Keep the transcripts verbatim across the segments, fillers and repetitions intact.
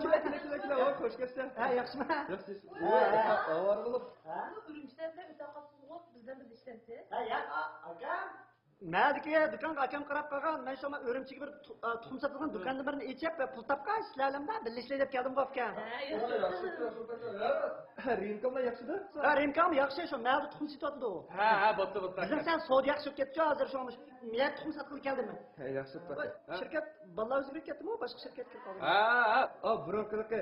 كېلە، كېلە، كېلە، كېلە. ۋاي، خوش كەپسەن. ھە، ياخشىمۇ؟ ياخشى. ھە، ھە. ئاۋارە بولۇپ. ھە؟ ئۈرۈمچىدە ئۆتە قاپسىزغۇ، بىزدىن بىر ئىشلەمسىز. ھە، ياق، ئا-، ئاكام. مەدىكى دۇكانغا ئاكام قاراپ قالغان. مەن شۇڭا ئۈرۈمچىگە بىر تۇ-، ئا، تۇخۇم ساتىدىغان دۇكاندىن بىرنى ئېچىپ، پۇل تاپقان، سىلەرلەرنى بىللە ئىشلەي دەپ كەلدىمغۇ، ئۇكام. ھە، ياخشى. ھە، رىمكاملا ياخشىدۇ؟ ھە، رىمكام ياخشى، شۇ مەھەلدە تۇخۇم سېتىۋاتىدۇ. ھە، ھە، بوپتۇ، بوپتۇ. بىزنىڭ سەن سودا ياخشى بولۇپ كەتتىچۇ ھازىر، شۇڭا مۇشۇ يەردە تۇخۇم ساتقىلى كەلدىم مەن. ھە، ياخشى بوپتۇ. ۋاي، شىركەت بالىلار ئۆزگىرىپ كەتتىمۇ، باشقا شىركەتكە كىرىپ قالدىم. ھە، ھە، ئا، بۇرۇنقىلىقى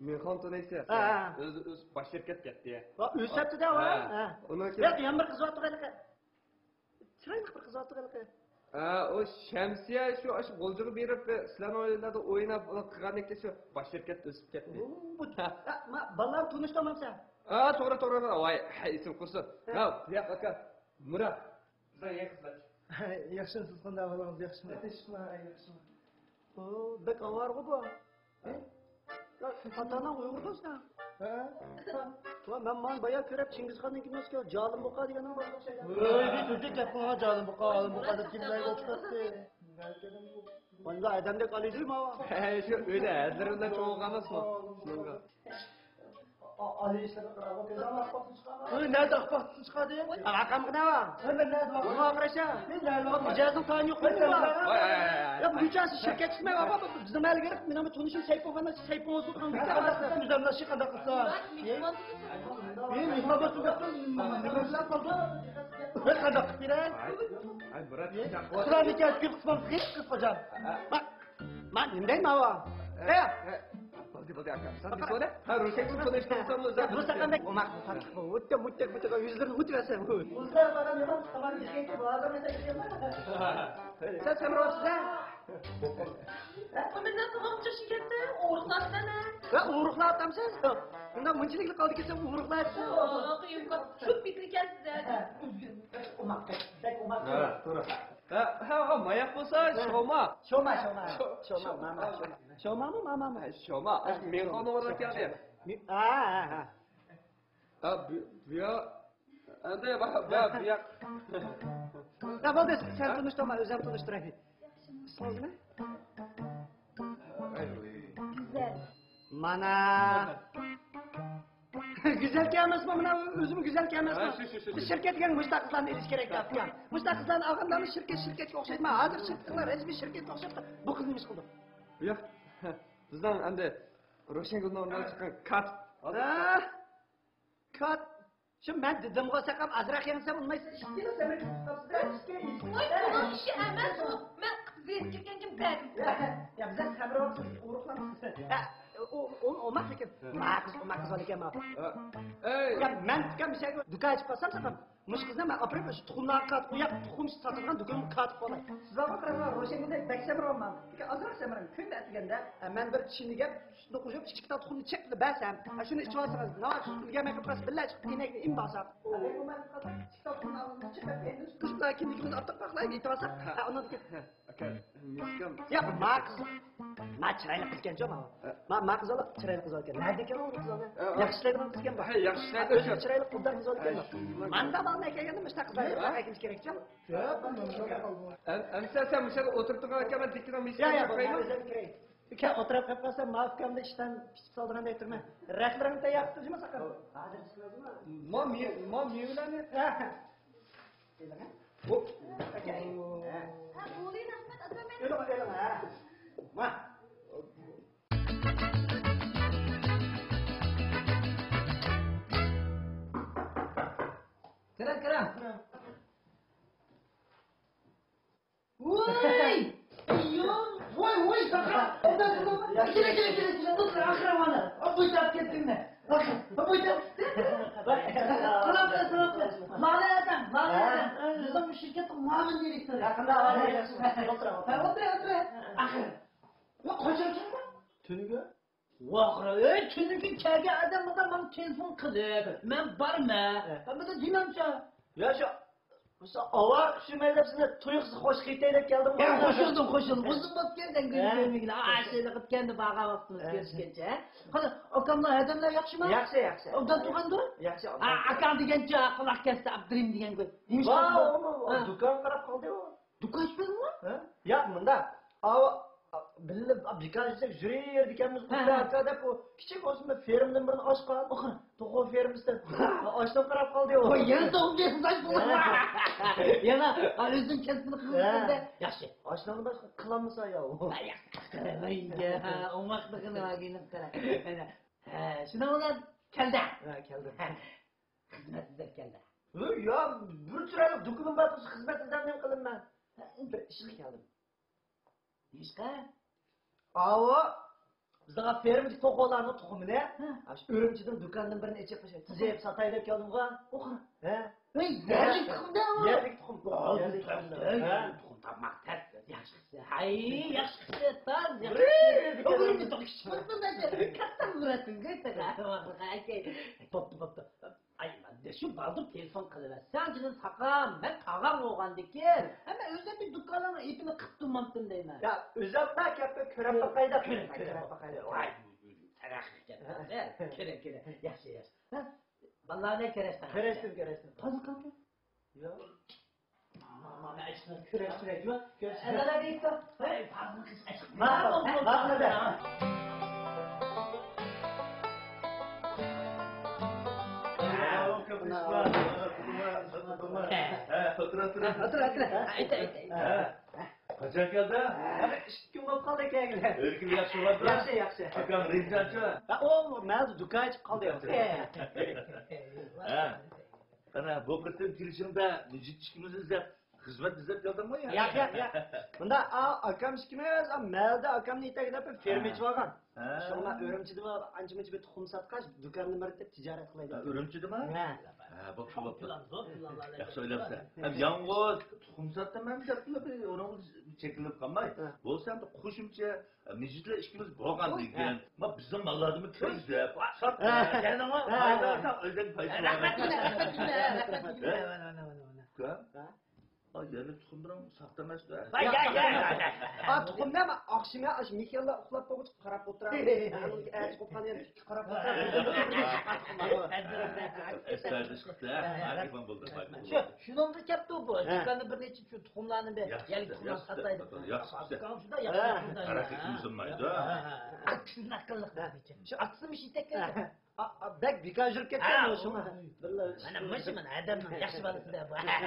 مېھمان تونۇيسىز. ھە، ھە. ئۆزى، ئۆزى باش شىركەت كەتتى. ۋا، ئۆسۈپتۇ-دە، ۋا. ھە. ھە. ئۇنىڭ ياق، يەنە بىر قىز بارتۇ ھېلىقى. چىرايلىق بىر قىز بارتۇ ھېلىقى. ھە، ئۇ شەمسىيە شۇ، ئاشۇ غۇلجىغا بېرىپ، سىلەرنىڭ ئۆيلەردە ئويناپ، ئۇنى قىلغاندىن كېيىن شۇ باش شىركەت ئۆسۈپ كەتتى. ئۇ، بۇ، ھە، ما، بالىلارنى تونۇشتۇرمامسەن؟ ھە، توغرا، توغرا، توغرا. ۋاي، ھە، ئېسىم قۇرسۇن. ھە. ھە، بۇ ياق ئاكا. مۇرات. بىزنىڭ يېڭى خىزمەتچى. ياخشىمۇ، سىز قانداق ئەھۋالىڭىز، ياخشىمۇ؟ ياخشىمۇ، ياخشىمۇ. ئۇ، بەك ئاۋارىغۇ بۇ. ھە؟ يا، ئاتاڭ ئۇيغۇردۇ سەن؟ ھە؟ ۋا، مەن ماڭا بايا كۆرۈپ، چىڭگىزخاندىن كىم ئۆسكەن؟ جالىم بۇقا دېگەننىڭ بالىسى ئوخشايدۇ. ھەي، بىر گەپ قىلما، جالىم بۇقا، ئالىم بۇقا دەپ كىم بىلەيدۇ، چىقاتتى. مانا ئادەمدەك ئالىدۇ ماۋا. ھەي، شۇ ئۆيدە ھەدىلىرى بىلەن چوڭ ئەمەسمۇ؟ ئا-، ئالىي ئىشلارنى قىلىدىغان كۆزۈڭ ئاق باقسۇن چىقارما. ئۆي نەدە ئاق باقسۇن چىقاردى؟ ئاقام قىنا. ئۆي مەن نەدە باقسۇن؟ ئۇنى ئاقىراشا. مەن نەدە باقسۇن؟ مىجەزنىڭ تايىنى يوق. مەن نەدە باقسۇن؟ ۋاي، ۋاي، ۋاي، ۋاي. يا، بۇنچە سىز شىركەت چىقماي بار، بىزنىڭ مەھەللىگە كىرىپ، مېنىڭ بىر تونۇشۇم سەيپۇڭ خان، سەيپۇڭ ھوسۇن خان. قانداق قىلسام، ئۆزۈم نەشە قانداق قىلسام؟ مېھمان بولسۇن. مېھمان بولسۇن دەپ تۇرۇپ، نېمە بىلەن قالدىڭ؟ قانداق قىلىپ بېرەي؟ ئاي، مۇرات، قۇرئاننى كەلتۈرۈپ قىسمام قىلىپ قىلىپ قويجام. مانا نېمە دەيمەن ماۋۇ؟ ھە، ھە. بولدى، بولدى، ئاكا. سەن دېسەڭلە. ھە، روشەنگە تونۇشتۇرسام ئۆزۈم. بۇ ساقام بەك ئوماق، تاتلىق بۇ. ئۆتتە، مۇتتە، مۇتتە، يۈزلىرىنى ئۇتۇۋەرسەم. ئۇزدا بارغان نېمە؟ تامام يېگەن كېيىن بۇ ئادەم نېسە كېتىدۇ؟ سەن سەمرىۋاپسىز ھە؟ بۇ مېنىڭ تامام چاشقا كەتتى. ئورۇقلاپسەن ھە؟ ھە، ئورۇقلاپتامسىز؟ ئۇنداق مۇنچىلىك قالدى كەتسەم ئورۇقلاپسىز. يوق، يوق، شۇ پېتىگە كەلسىز ھە. ئوماق، بەك ئوماق. ھە، توغرا. ھە، ھە، ھە، ماياق بولسا، ھە. شوما. شوما، شوما. شو-، شوما، شو-، ماما، شوما. شومامۇ، مامامۇ؟ ھە، شوما. ھە، مېھمان ئورنىغا كەلدى. مې-، ھە، ھە، ھە. ھە، بۇ، بۇ يا-، ئەمدى بۇ، بۇ، بۇ ياق. ھە، بولدى، سەن ھە؟ تونۇشتۇرما، ئۆزۈم تونۇشتۇراي. ئىسمىڭىز نېمە؟ گۈزەل. مانا. گۈزەلكەن ئەمەسمۇ؟ مانا ئۆزىمۇ گۈزەلكەن ئەمەسمۇ؟ ھە، شۇ، شۇ، شۇ، شۇ. بىز شىركەت دېگەن مۇشۇنداق قىزلارنى ئېلىش كېرەك دەپتىكەن. مۇشۇنداق قىزلارنى ئالغاندا شىركەت شىركەتكە ئوخشايدۇ. ھازىر شىركەتلەر ھەممىسى شىركەتكە ئوخشاپتۇ. بۇ قىز نېمە ئىش قىلدى؟ بۇ ياق. بىزنىڭ ئەمدى روشەنگۈلنىڭ ئورنىغا چىققان كاتىپ. ھە؟ كات. شۇ مەن دېدىمغۇ، ساقام ئازراق يەڭسەم ئۇنىمايسىز. ئىككىلا سەمرىپ قاپسىز. ۋاي، بۇنىڭ ئىشى ئەمەس ئۇ. مەن قىز بېرىپ كەلگەن كىم بەرگۈم. يا، يا، بىزلەر سەمرىۋاپسىز، ئورۇقلامسىز. يا، ئۇ، ئۇ، ئوماق لېكىن. ما قىز، ئوماق قىز بار ئىكەن ما. ئەي. يا، مەن ئۇكام بىر شەيگە دۇكان ئېچىپ قالسام ساقام. مۇشۇ قىزنى مەن ئاپىرىپ، شۇ تۇخۇملارغا كاتىپ، ئۇ ياق تۇخۇم ساتىدىغان دۇكانغا كاتىپ قوياي. سىز بارغان قاراڭلار، روشەنگۈلدەك بەك سەمرىۋالماڭ. لېكىن ئازراق سەمرىڭ، كۈندە ئەتىگەندە، ئە، مەن بىر چىنىگە سۈتنى قوشۇپ، ئىككى تال تۇخۇمنى چەككىلى بەرسەم، ئە، شۇنى ئىچىۋالسىڭىز، ناۋادا سۈت ئۈلگەرمەي قېلىپ قالسا، بىللە چىقىپ ئىنەكنى ئېمىپ ئالساق. ئە، بەك بولمايدۇ، ئىككى تال تۇخۇمنى ئالدىڭىز، چىقىپ ئەمدى سۈت. مۇشۇلار كىندىكىمىزنى ئارتۇق باقلايلى، ئېيتىۋالساق. ھە، ئۇنىڭدىن كېيىن. ھە، ئاكا، مېنىڭكى ياق، ما قىز، ما چىرايلىق قىزكەنچۇ، ما. ھە. ما، ما قىز بالا چىرايلىق قىز ئىكەن. نەدىكەن ئۇ قىز بالا؟ ھە، ياخشى ئىشلەيدىغان قىز ئىكەن بۇ. ھە، ياخشى ئىشلەيدۇ. ئۆزى چىرايلىق، ئوبدان قىز ئىكەن. ھە. ماندا بالىنى ئەكەلگەندە مۇشۇنداق قىزلار ھە. ئەكىلىش كېرەكچۇ. ئەمسە سەن مۇشۇ يەردە ئولتۇرۇپ تۇرغان ئىكەن، مەن دىككىنىڭ مېشىنى يا، يا، كىرىپ قويايمۇ؟ ئۆزۈم كىرەي. ئۇكا، ئولتۇرۇپ قېلىپ قالسا، ماۋۇ ئۇكامنى ئىشتان پىچىپ سالىدىغاندەك تۇرىمەن. رەختلىرىڭنى تەييار قىلىپ تۇرجىما ساقال. ھازىر چىقىۋېتىمەن. ما مې-، ما مېۋىلەرنى. ھە. ئېلىڭ، ھە. ھوپ. ئاكا. ھە. ھە، بولدى، رەھمەت، ئاتىمەن. ئېلىڭ، ئېلىڭ، ھە. ما. كىرىڭ، كىرىڭ. ۋوي! ۋوي، ۋوي، ساقا! كېلە، كېلە، كېلە، كېلە، دوستلار، ئاخىرى مانا. بۇيتاپ كەتتىڭمۇ؟ بۇيتاپ. سالام، سالام، سالام. مانا ئادەم، مانا ئادەم. بىزنىڭ شىركەتنىڭ مۇئاۋىن دىرېكتورى. يېقىندا ئاۋارە ياخشى. ئولتۇرۇڭ، ئولتۇرۇڭ. ئولتۇرە، ئولتۇرە. ئاخىرى. قاچان كەلدىڭ؟ تۈنۈگۈن. ۋاقرا، ئەي، تۈنۈگۈن كەلگەن ئادەم ماڭا تېلېفون قىلىپ، مەن بارمەن. ھە. مەن بۇنى دېمەمچە. يا، شۇ، بۇ ئاۋارە قۇشىمەن دەپ سىزنى تۇيۇقسىز خوش قىلىپ دەپ كەلدىم. يا، خوش بولدۇم، خوش بولدۇم. ئۇزۇن بولۇپ كەلدى، ھە. كۆرمىگىلى. ئا، شەيلىقىپ كەلدى، بارغان ۋاقتىمىز ھە. كۆرۈشكەنچە. قانا، ئاكاملار، ئادەملەر ياخشىمۇ؟ ياخشى، ياخشى. ئوبدان تۇرغاندۇ؟ ياخشى، ئوبدان. ئا، ئاكاڭ دېگەنچە، قۇلاق كەستى، ئابدۇرېھىم دېگەن گۇي. ۋاۋ، ھە. دۇكان قاراپ قالدى ئۇ. دۇكان ئېچىپ بەردىڭمۇ؟ ھە؟ ياق، مۇنداق. ئاۋۇ، بىللە بىكار ئىشلەپ يۈرەر ئىكەنمىز، ھە، ئۇكا، ھە، ئاكا دەپ، ئۇ كىچىك بولسىمۇ فېرمىدىن بىرنى ئاچقان. ئوخۇ. توخۇ فېرمىسىدىن. ئاشنىمۇ قاراپ قالدى ئۇ. ۋاي، يەنە توخۇ فېرمىسى ئاچتىڭلار. ھە. يەنە، ھە، ئۆزۈم كەسپىنى قىلىۋاتىمەن-دە. ھە. ياخشى. ئاشنىڭدىن باشقا قىلالمىسا يا ئۇ. ھە، ياخشى. ۋاي، يا، ئوڭماقلىقىنى ۋاگىنىپ قارا. ھە. ھە، شۇنىڭ بىلەن كەلدى. ھە، كەلدى. ھە. خىزمەت ئىزدەپ كەلدى. ھە، يا، بىر چىرايلىق دۇكىنىم بار، خىزمەت ئىزدەپ نېمە قىلىمەن؟ ھە، بىر ئىشقا كەلدىم. نېمىشقا؟ ئاۋۇ، بىزنىڭ فېرمىدىكى توخۇلارنىڭ تۇخۇمىنى، ھە، ئاشۇ ئۈرۈمچىدىن دۇكاندىن بىرنى ئېچىپ، تېجەپ ساتاي دەپ كەلدىمغۇ. ئوخۇ. ھە؟ ۋەي، يەرلىك تۇخۇم-دە ئۇ. يەرلىك تۇخۇم. ئاۋۇ يەرلىك تۇخۇم. ھە؟ تۇخۇم تاپماق تەس. ياخشى قىپسىز. ھەي، ياخشى قىپسىز، تاز، ياخشى قىپسىز. ۋەي، ئۇ بىرىنچى تۇخۇم كىچىك بولسۇن، كاتتا بولاتتىڭ، كاتتا. بوپتۇ، بوپتۇ. ئاي، مەندە شۇ بالدۇر تېلېفون قىلىۋەتسەڭ، جېنىم ساقام، مەن تاغاڭ بولغاندىكىن، ھە، مەن ئۆزۈم بىر دۇكانلارنىڭ ئېپىنى قىپ تۇرمامتىم دەيمەن. يا، ئۆزۈم بار، كەپ كۆرۈپ باقاي دەپ. كۆرۈپ، كۆرۈپ باقاي دەپ. ۋاي، سەن ھەقىقەتەن. كۆرە، كۆرە. ياخشى، ياخشى. ھە؟ بالىلار بىلەن كۆرۈشتىڭ؟ كۆرۈشتۈم، كۆرۈشتۈم. تازا قىلدى؟ ياق. مانا ئىشنى كۆرۈشتۈرەيلى. كۆرۈشتۈرەيلى. ئەللەر دەيدۇ. ھەي، پازىل قىز ئەچىق. ماقۇل، ماقۇل. ئولتۇر، ئولتۇر. ئولتۇر، ئولتۇر. ئولتۇر، ئولتۇر. ئېيت، ئېيت، ئېيت. ھە. قاچان كەلدى؟ ھە، ئىككى كۈن بولۇپ قالدى كەلگىلى. ئۆيكىم ياخشى بولۇپتۇ. ياخشى، ياخشى. ئاكام رىنجانچۇ؟ ھە، ئۇ مەزى دۇكان ئېچىپ قالدى. ھە. قانا، بۇ قېتىم كېلىشىڭدە مىجىت ئىككىمىز ئىزدەپ، خىزمەت ئىزدەپ كەلدىڭمۇ يا؟ ياق، ياق، ياق. بۇندا، ئا، ئاكام ئىككىمىز، ئا، مەھەللىدە ئاكامنى يېتەكلەپ بىر فېرما ئېچىۋالغان. ھە. شۇڭا ئۈرۈمچىدىمۇ ئانچە-مۇنچە بىر تۇخۇم ساتقاچ، دۇكاننى بىر دەپ تىجارەت قىلاي دەپ. ھە، ئۈرۈمچىدىمۇ؟ ھە. ھە، بوپتۇ، بوپتۇ. ياخشى ئويلاپسەن. ھەم يالغۇز تۇخۇم ساتتىم ھەم دەپلا بىر ئۇنىڭغا چېكىنىپ قالماي. ھە. بولسا ئەمدى قوشۇمچە، مىجىتلەر ئىككىمىز بولغاندىن كېيىن، ما بىزنىڭ ماللاردىمۇ كىرگۈزۈپ، ساتتى. ھە. يەنىمۇ ھە. ئايلاردا ئۆزۈڭ پايدا. رەھمەت، رەھمەت، رەھمەت. ئۇكام. ھە؟ ئا، يەرلىك تۇخۇملىرىڭ ساختا ئەمەس-دە. ۋاي، ياق، ياق، ياق، ياق. ئا، تۇخۇم نېمە؟ ئاخشىمى ئاشۇ مېھمانلار ئۇخلاپ بولغۇچە قاراپ ئولتۇرامىز. ئەتە قوپقان يەردە ئىككى قاراپ ئولتۇرامىز. ئەستايىدىل چىقىپتۇ، ھە؟ ماكىفان بولدى، ماكىفان شۇ، بولدى. شۇنىڭغا كەپتۇ بۇ. ھە. دۇكاندا بىر نەچچە شۇ تۇخۇملارنى بەر. يەرلىك تۇخۇملارنى ساتايلى. ياخشى قىپسەن. قارا كېتىمىز بولمايدۇ. شۇنداق قىلدۇق. شۇ ئاتىسى مۇشۇ يېتەككەن. ئا، ئا، بەك بىكار يۈرۈپ كەتكەن شۇڭا. مانا مۇشۇ مانا ئادەمنىڭ ياخشى بالىسى دە بۇ. ياخشى،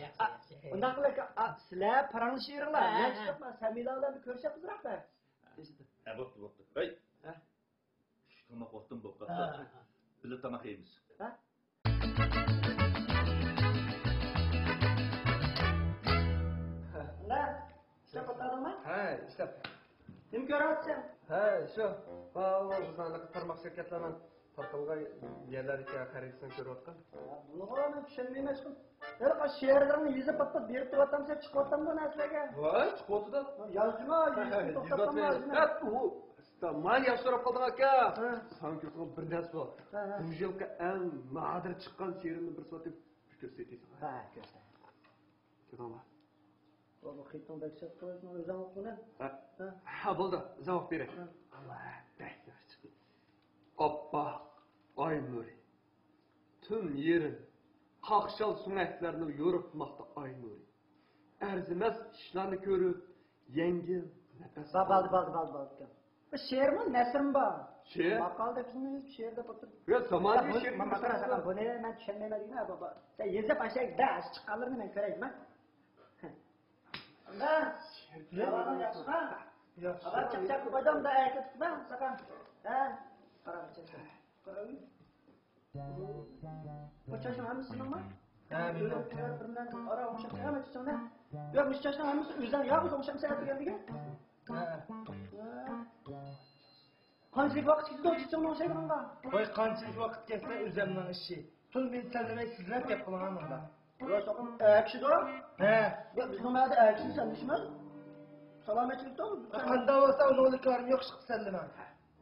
ياخشى. ئۇنداق قىلىڭ، ئا، سىلەر پاراڭلىشىۋېرىڭلار. ھە، مەن ھە. چىقىپ سەمىلە بىلەن بىر كۆرۈشەپ ئازراق بەر. ھە، بوپتۇ، بوپتۇ. ھەي. ھە؟ چۈش تاماق ۋاقتىم بولۇپ قاپتۇ. ھە، ھە. بىللە تاماق يەيمىز. ھە؟ ئۇنداق، ئىشلەپ ئولتۇردۇڭمۇ؟ ھە، ئىشلەپ. نېمە كۆرۈۋاتىسەن؟ ھە، شۇ. ئاۋۇ بىزنىڭ تارماق شىركەتلەرنىڭ تارقالغان يەرلەردىكى خەرىدىسىنى كۆرۈۋاتقان. بۇنىغۇ مەن چۈشەنمەيمەن. ھېلىقى شېئىرلىرىڭنى يېزىپ پات-پات بېرىپ تۇرۇۋاتامسەن، چىقىۋاتامدۇ نەرسىلەرگە؟ ۋاي، چىقىۋاتىدۇ. يازدىما، يېزىپ توختاتقانما ئۆزۈڭ؟ ھە، ئۇ، مانا ياخشى سوراپ قالدىڭ ئاكا. ھە. ساڭا كۆرسىتىدىغان بىر نەرسە بار. ھە، ھە. بۇ يىلقى ئەڭ نادىر چىققان شېئىرىمنى بىر سوراپ بېرىپ كۆرسىتەي ساڭا. ھە، كۆرسەت. كۆرۈڭلار. بۇ خېتىڭ بەك سەت قىلىۋاتىسەن، ئۆزۈڭ ئوقۇغىنە. ھە. ھە. ھە، بولدى، ئۆزۈڭ ئوقۇپ بېرەي. ھە. ئاللا، بەك ياخشى. ئاپئاق ئاي نۇرى. تۈن يېرىم قاقشال سۆڭەكلەرنى يورۇتماقتا ئاي نۇرى. ئەرزىمەس ئىشلارنى كۆرۈپ، يەڭگىل نەپەس. با-، بولدى، بولدى، بولدى، بولدى. بۇ شېئىرمۇ، نەسرمۇ بار؟ شېئىر؟ ماقالە دەپ شۇنى يېزىپ شېئىر دەپ ئولتۇر. يا، زامانىۋى شېئىر. بۇنى مەن چۈشەنمەيمەن دېگىنە، بابا. سەن يېزىپ ئاشۇ يەردە ئاشۇ چىققانلىرىنى مەن كۆرەي، ما. ياخشى. ئاغا چاقچاق قويدۇم دا ئەكېتىپمەن ساقام. ھە. قاراڭ چاقچاق. بۇ چاچنىڭ ھەممىسى سېنىڭمۇ؟ ھە، مېنىڭ. بىر مەن ئارا ئوڭشاپ چىقىمەن چېچىڭنى. ياق، مۇشۇ چاچنىڭ ھەممىسى ئۆزۈڭ يا ئۆزۈڭ ئوڭشامسەن ئەتىگەندىكى؟ ھە. قانچىلىك ۋاقىت كېتىدۇ چېچىڭنى ئوڭشايدىغانغا؟ ۋاي، قانچىلىك ۋاقىت كەتسە ئۆزۈمنىڭ ئىشى. تۇل مېنى سەنلىمەي سىزلەپ گەپ قىلىڭ مۇنداق. يا ساقام ئەكىشىدۇ. ھە. يا بىزنىڭ مەھەللىدە ئەكىشىدۇ سەنلىشمەس. سالامەتچىلىكتۇ. قانداق بولسا ئۇنىڭغا كارىم يوق، ئىشقىپ سەنلىمە.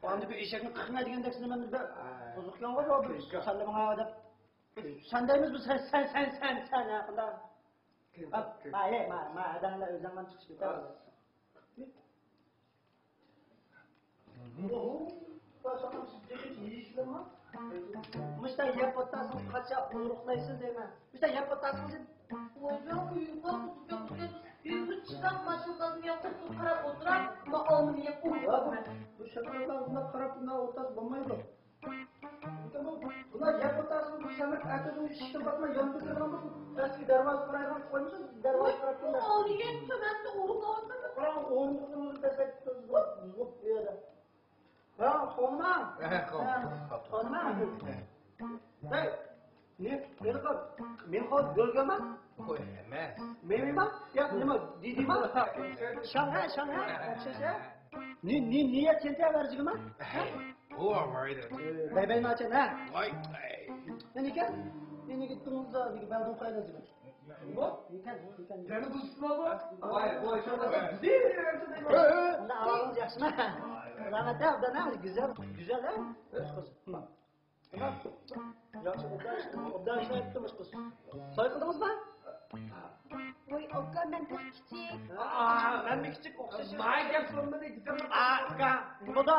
ئەمدى بۇ ئېشەكنى قىقمە دېگەندەك سېنى مەن بىر قىزىقكەنغۇ بۇ سەنلىمىڭە دەپ. سەن دەيمىز بىز، سەن، سەن، سەن، سەن، سەن ھەققىدە. ھە، ھە، ما، ما، ئادەملەر ئۆزۈڭلار چىقىشىپ كېتەۋاتىدۇ. مۇشتا يەپ ئولتۇرسىڭىز قاچا ئورۇقلايسىز دەيمەن. مۇشتا يەپ ئولتۇرسىڭىز. شۇنداق ماشىنىلارنى ياقتۇرۇپ قاراپ ئولتۇرۇپ، ماڭا ئالمىنى يەپ ئوينايمەن. بۇ شاكىلاتلار بۇنداق قاراپ مۇنداق ئولتۇرسا بولمايدۇ. بۇلار يەپ ئولتۇرسا بۇ سەمەك ئەتىدىن شىشتىن پاتماي يانىپ كېتىدىغان بولسا، ئەسلى دەرۋازا قارايدىغان قويمىسا، دەرۋازا قاراپ تۇرمايدۇ. ئالىگەن تۆۋەندە ئورۇن ئالسا، قاراڭ، ئورۇندۇقنى تەسلەپ كېتىدۇ. يوق، بۇ يەردە. ھە، خورما. ھە، خورما. ھە، خورما. ھە. ھەي، نېمە، نېمە قىل؟ مېنى قويۇپ يۈرگەنما؟ قوي ئەمەس. مېنىما؟ ياق، نېمە، دېدىما؟ شاڭخەي، شاڭخەي. ئوخشاش، ھە؟ نى، نى، نىيە چېنتە ۋەرجىگىما؟ ھەي، بۇ ئاۋايدۇ. بەيبەي ناچەن، ھە؟ ۋاي، ۋاي. نېمە ئىكەن؟ نېمە ئىكەن؟ بەلدىن قايدا دېگەن. يەنە دوستلار بار. ۋاي، ۋاي، شۇنداق. ئۇندا ئاۋازىڭىز ياخشىمۇ؟ رەھمەت، ھە، ئۇدا نە، گۈزەل، گۈزەل، ھە؟ ياخشى، ئوبدان ئىشلەپتىمىز قىز. توي قىلدىڭىزمۇ؟ ۋاي، ئاكا، مەن تېخى كىچىك. ئا، مەنمۇ كىچىك ئوخشاش. ماي گەپ سورىمىدى، گۈزەل. ئا، ئاكا، نېمە بولدى؟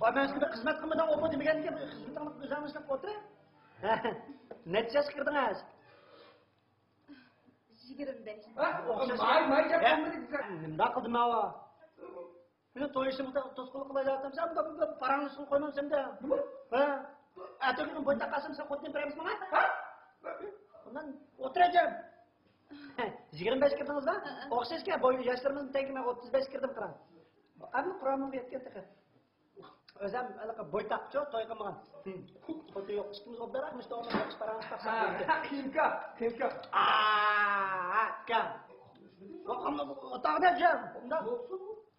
ۋاي، مەن سىزگە خىزمەت قىلمىدىم، ئوبۇ دېمىگەنكەن، خىزمىتىڭىزنى ئۆزۈڭ ئىشلەپ ئولتۇرۇڭ. نەچچە ياشقا كىردىڭىز؟ يىگىرمە بەش. ھە؟ ئوخشاش. ماي، ماي گەپ قىلمىدى دېسەم. نېمىنداق قىلدىم ماۋۇ؟ مېنىڭ توي ئىشىمغا توسقۇنلۇق قىلايلا دېسەم، سەن بۇ، بۇ، بۇ پاراڭلىشىشقا قويمامسەن دە. نېمە؟ ھە؟ ئەتىگۈنى بويتاق قالسام، سەن خوتۇنۇم بېرەمسەن ماڭا؟ ھە؟ ئۇندىن ئولتۇراجام. يىگىرمە بەش كىردىڭىزما؟ ھە، ھە. ئوخشاشكەن، بوي-، ياشلىرىمىزمۇ تەڭ، مەن ئوتتۇز بەش كىردىم، قاراڭ. ئەمدى قۇرامىمغا يەتكەن تېخى. ئۆزۈم ھېلىقى بويتاقچۇ، توي قىلمىغان. خوتۇن يوق، ئىككىمىز ئوبدانراق مۇشۇ ئوبدانراق ئىش پاراڭلىشىپ باقساق. ھە، قىيىنكا، قىيىنكا. ئاكا. ئۇنداق.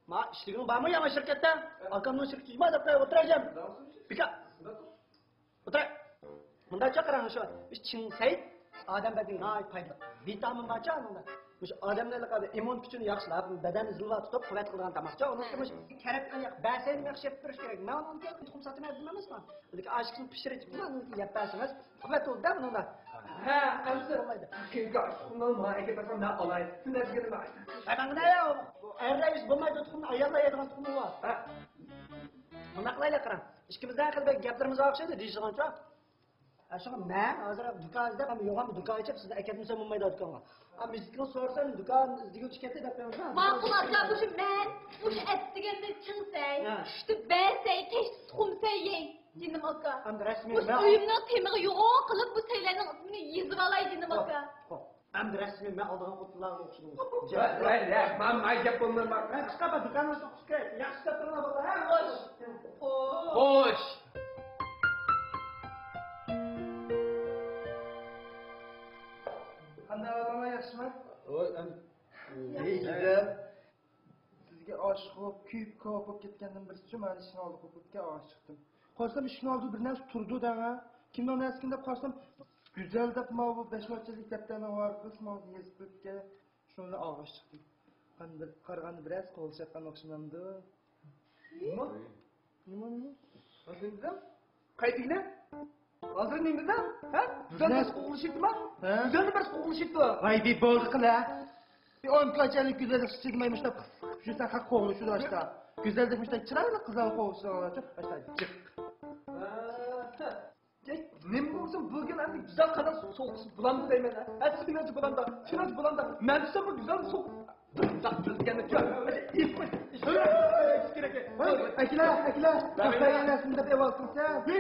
ما ئىشلىگىنىڭ بارمۇ ياڭى شىركەتتە؟ ئاكامنىڭ شىركىتى بار دەپ ئولتۇراجام. بىكار. ئولتۇراي. مۇنداقچە قاراڭ، شۇ چىڭ سەي ئادەم بەدىنىگە ناھايىتى پايدىلىق. ۋىتامىن بارچە ئۇنىڭدا. مۇشۇ ئادەمنىڭ ئىممۇن كۈچىنى ياخشىلاپ، بەدەننى زىلۋا تۇتۇپ، قۇۋۋەت قىلىدىغان تاماقچە. ئۇنىڭ مۇشۇ كەرەپكە ياق، بەسەينى ياخشى يەپ بېرىش كېرەك. مەن ئۇنىڭ تۇخۇم ساتىمەن دېدىم ئەمەسمۇ. لېكىن ئاشىكىسىنى پىشۇرۇۋېتىپتىمەن، ئۇنى يەپ بەرسىڭىز، قۇۋۋەت بولىدۇ-دە بۇنىڭدا. ھە، ئەمىسە. بولمايدۇ. كىمگە تۇخۇمنى ماڭا ئەكەپ بەرسەڭ، مەن ئالاي. سىز نەدە دېگىنىم؟ ئەرلەر يېسە بولمايدۇ، تۇخۇمنى ئاياللار يەيدىغان تۇخۇم بار. ھە. مۇنداق قىلايلى، قاراڭ. ئىككىمىزدە خېلى بەك گەپلىرىمىز ئوخشايدۇ دېيىشىدىغانچۇ. ھە، شۇڭا مەن ھازىر دۇكان ئىزدەپ، ھەم يوغان بىر دۇكان ئېچىپ، سىزنى ئەكەتمىسەم بولمايدۇ دۇكانغا. ھە، مىزىتكىنى سورىسام، دۇكان ئىزدىگۈچى كەتتى دەپ بېرىڭىز. ماقۇل ئاكا، مۇشۇ مەن، مۇشۇ ئەتىگەندە چىڭ سەي، ھە. چۈشتە بەسەي، كەچتە تۇخۇم سەي يەي، جېنىم ئاكا. ئەمدى رەسمىي مۇشۇ مەن ئۆيۈمنىڭ تېمىغا يوغان قىلىپ، بۇ سەيلەرنىڭ ئىسمىنى يېزىۋالاي، جېنىم ئاكا. خوپ. ئەمدى رەسمىي مەن ئالىدىغان خوتۇنلارغا ئوخشىدىڭىز. ۋاي، ۋاي، ۋاي، ماڭا، ماڭا گەپ بولمايدۇ. مەن چىقاپلا دۇكاننى سوقۇشكە ياخشى ساتىڭلار بولدى، ھە؟ خوش. خوش. قانداق ئەھۋالىڭلار، ياخشىمۇ؟ ۋاي، ئەم. ئەي، گۈزەل. سىزگە ئاشىق بولۇپ، كۆيۈپ كوكا بولۇپ كەتكەندىن بىرسىچۇ، مانا ئىشىكنىڭ ئالدىغا بولۇپ كەتكەن ئاشىقتىم. قارىسام، ئىشىكنىڭ ئالدىدا بىر نەرسە تۇرىدۇ دەڭە. كىمنىڭ نەرسىكىن دەپ قارىسام، گۈزەل دەپ ماۋۇ بەش ماركىلىق دەپتەرنىڭ ۋارقىرىسى ماڭا يېزىپ بېرىپتىكەن. شۇنى ئالغاچ چىقتىم. قارىغاندا بىرەرسى قوغلىشىۋاتقان ئوخشىمامدۇ؟ نېمە؟ نېمە، نېمە؟ ھازىر نېمە دېدىڭ؟ قايتا دېگىنە؟ ھازىر نېمە دېدىڭ؟ ھە؟ گۈزەل بىر قوغلىشىپتىما؟ ھە؟ گۈزەلنى بىر قوغلىشىپتۇ. ۋاي، بى بولدى قىلە. بى ئون كىلو چەكلىك گۈزەللىك ئىچىدىمەي مۇشۇنداق قىلسا، شۇ سەن قوغلىشىدۇ ئاشتا. گۈزەلدەك مۇشۇنداق چىرايلىق قىزلارنى قوغلىشىدىغان ئاشتا جىق. ھە. نېمە بولسۇن، بۇ گېلى ئەمدى گۈزەل قانداق سوقۇسى بولامدۇ دەيمەن، ھە؟ ھە، سىزنىڭچە بولامدا، شۇنىڭچە بولامدا. مەن دېسەم بۇ گۈزەل سوق-، بۇنداق بىلگەننى كۆر. ھەي، ئەكىلە، ئەكىلە، قاقايغان نەرسىنى دەپ ئەۋالسىڭ سەن. ھە؟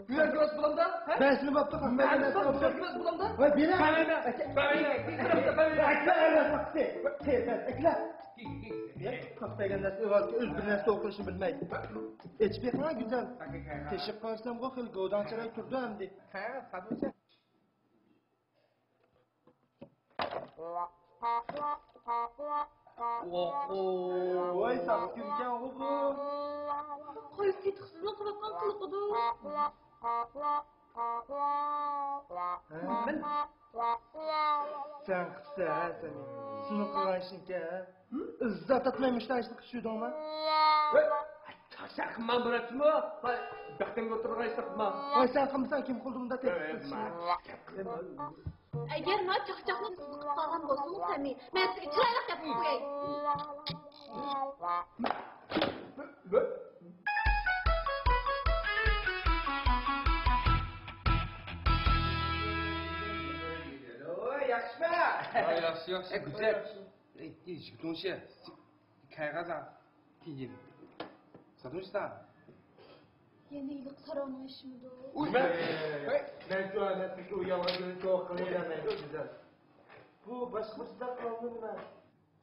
بۇ يەرگە بولامدا، ھە؟ بەسىنى بوپتۇ، قاقايغان نەرسىنى دەپ. بۇ يەرگە بولامدا. ۋاي، بېرە. بەرمەيمەن، بەرمەيمەن. ئەكىلە، ئەكىلە، ئەكىلە. ئەكىلە. قاقايغان نەرسىنى ئەۋالسا ئۆزى بىر نەرسە ئوقۇشنى بىلمەيدۇ. ئېچىپ بېقىڭا، گۈزەل. تېشىپ قارىسامغۇ خېلى گەۋدەڭ چىراي تۇرىدۇ ئەمدى. ھە، قادىرجان. ۋاي، ساقچى ئىكەنغۇ بۇ. قايسى تېتىقسىزنىڭ قىلىۋاتقان قىلىقىدۇ؟ ھە؟ سەن قىپسەن، ھە، سەن. سېنىڭ قىلغان ئىشىڭكەن، ھە؟ ئىززەت ئاتماي مۇشۇنداق ئىشنى قىلىشىۋىدىڭما؟ چاقچاق قىلما بۇراتمۇ. بەختىڭگە ئولتۇرغان ئىشنى قىلما. ۋاي، سەن قىلمىساڭ كىم قىلدى بۇنداق تېتىقسىز ئىشنى؟ ئەگەر ما چاقچاقنى سىز قىلىپ قالغان بولسىڭىز، سەمى، مەن سىزگە چىرايلىق گەپ قىلىپ قوياي. ياخشىمۇ؟ ياخشى، ياخشى. ئە، گۈزەل. ئەي، يىگىت تۇڭشى، كەيغازا، كېيىن. ساتۇشتا. يەنە ھېلىقى ساراڭنىڭ ئىشىمىدۇ؟ ئۇي، مەن شۇ ھالەتتىكى ئۇ يالغان گۈلنى چوق قىلىۋېرەلمەيدۇ، گۈزەل. بۇ باشقا بىر سىداق قىلالمىدى مەن.